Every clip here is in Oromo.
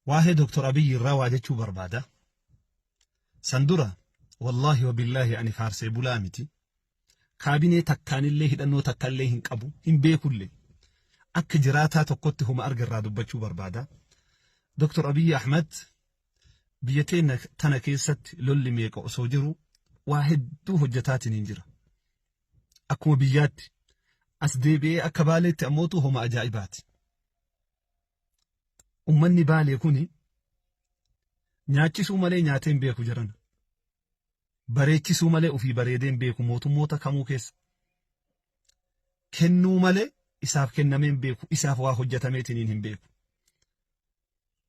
Waa'ee Dooktor Abiyyi irraa waa jechuu barbaada. San dura wallaahi wabillaahi ani faarsee bulaa miti. Kaabinee takkaanillee hidhannoo takkallee hin qabu hin beekullee. Akka jiraataa tokkotti homa arga irraa dubbachuu barbaada. Dooktor Abiyyi Ahmad biyya teenya tana keessatti lolli meeqa osoo jiru waa hedduu hojjetaatiin hin jira. Akkuma biyyaatti as deebi'ee akka Baaleetti ammootu homa ajaa'ibaati. Ummanni Baalee kuni nyaachisuu malee nyaatee hin beeku jedhan. Bareechisuu malee ofii bareedee hin beeku mootummoota kamuu keessa. Kennuu malee isaaf kennamee hin beeku isaaf waa hojjetameetiin hin beeku.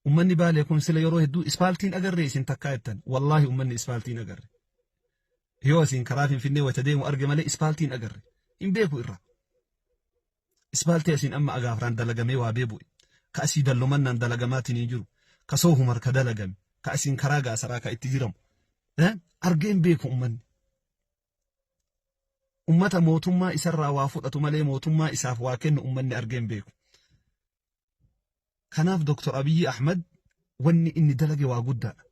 Ummanni Baalee kun sila yeroo hedduu ispaaltiin agarre isin takkaa jettan wallaahi ummanni ispaaltiin agarre. Yoo asiin karaa Finfinnee wayita deemu arge malee ispaaltiin agarre hin beeku irraa. Ispaaltii asiin amma agaafraan dalagamee waa beebu'e. Ka asii dallomannaan dalagamaatiin hin jiru. Ka soohumar ka dalagame. Ka asiin karaa gaasaraa ka itti jiramu. Argee hin beeku ummanni. Ummata mootummaa isarraa waa fudhatu malee mootummaa isaaf waa kennu ummanni argee hin beeku. Kanaaf Dr. Abiyyi Ahmad wanni inni dalage waa guddaadha.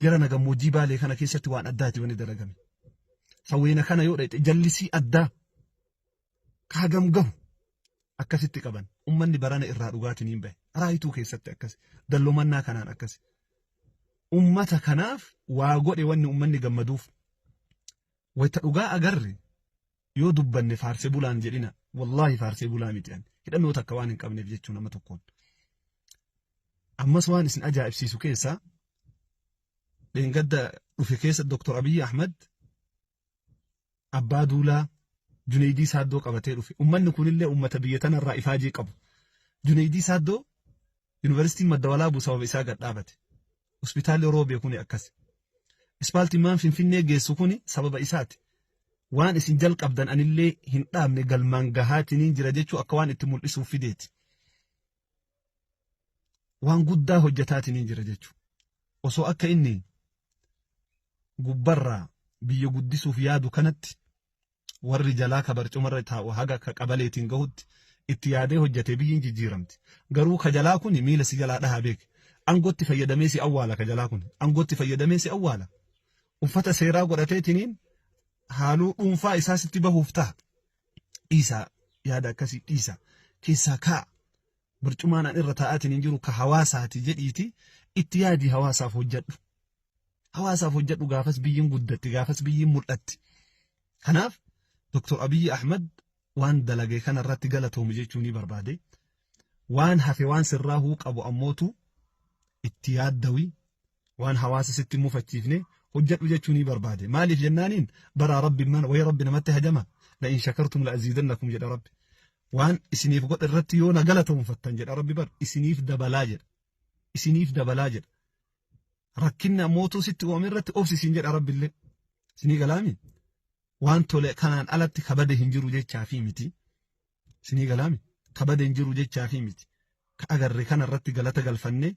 Jara na gammoojjii Baalee kana keessatti waan addaati wanni dalagame. Sawweena kana yoo dhayxe jallisii addaa ka hagam gahu akkasitti qaban. Ummanni barana irraa dhugaatiin hin bahe. Raayituu keessatti akkasi. Dallomannaa kanaan akkasi. Ummata kanaaf waa godhe wanni ummanni gammaduuf. Wayta dhugaa agarre yoo dubbanne faarsee bulaan jedhina. Wallaahi faarsee bulaa miti ani. Hidhannoo takka waan hin qabneef jechuu nama tokkoon. Ammas waan isin ajaa'ibsiisu keessaa dheengadda dhufe keessa Dr. Abiyyi Ahmad Abbaa Duulaa Juneydii Saaddoo qabatee dhufe. Ummanni kunillee ummata biyya tanarraa ifaajee qabu. Juneydii Saaddoo Yuunivarsiitiin Madda Walaabuu sababa isaa gad dhaabate. Hospitaalli Roobee kuni akkas. Ispaaltiin Finfinnee geessu kuni sababa isaati. Waan isin jalqabdan anillee hin dhaabne galmaan gahaatiniin jira jechuu akka waan itti mul'isuuf fideeti. Waan guddaa hojjetaatiniin jira jechuu. Osoo akka inni gubbarraa biyya guddisuuf yaadu kanatti warri jalaa ka barcumarra taa'u haga ka qabaleetiin gahutti itti yaadee hojjate biyyiin jijjiiramti. Garuu ka jalaa kun miila si jalaa dhahaa beeki. Angootti fayyadamee si awwaala ka jalaa kun. Angootti fayyadamee si awwaala. Uffata seeraa godhateetiniin haaluu dhuunfaa isaa sitti bahuuf ta'a. Dhiisaa yaada akkasii dhiisaa. Keessaa kaa'a. Barcumaan an irra taa'aatiin hin jiru ka hawaasaati jedhiiti itti yaadii hawaasaaf hojjedhu. Hawaasaaf hojjedhu gaafas biyyiin guddatti gaafas biyyiin mul'atti. Kanaaf Dr. Abiyyi Ahmad waan dalage kana irratti galatoomi jechuu ni barbaade. Waan hafe waan sirraahuu qabu ammootu itti yaaddawi waan hawaasa sitti hin mufachiifne hojjedhu jechuu ni barbaade. Maaliif jennaaniin baraa rabbi mana wayi rabbi namatti hajama la in shakartum la aziidannakum jedha rabbi. Waan isiniif godhe irratti yoo na galatoomfattan jedha rabbi bar isiniif dabalaa jedha. Isiniif dabalaa jedha. Rakkinni ammootuu sitti uumame irratti obsi siin jedha rabbi illee. Isinii galaami? Waan tole kanaan alatti kabade hin jiru jechaa fi miti. Isinii galaami? Kabade hin jiru jechaa fi miti. Ka agarre kana irratti galata galfannee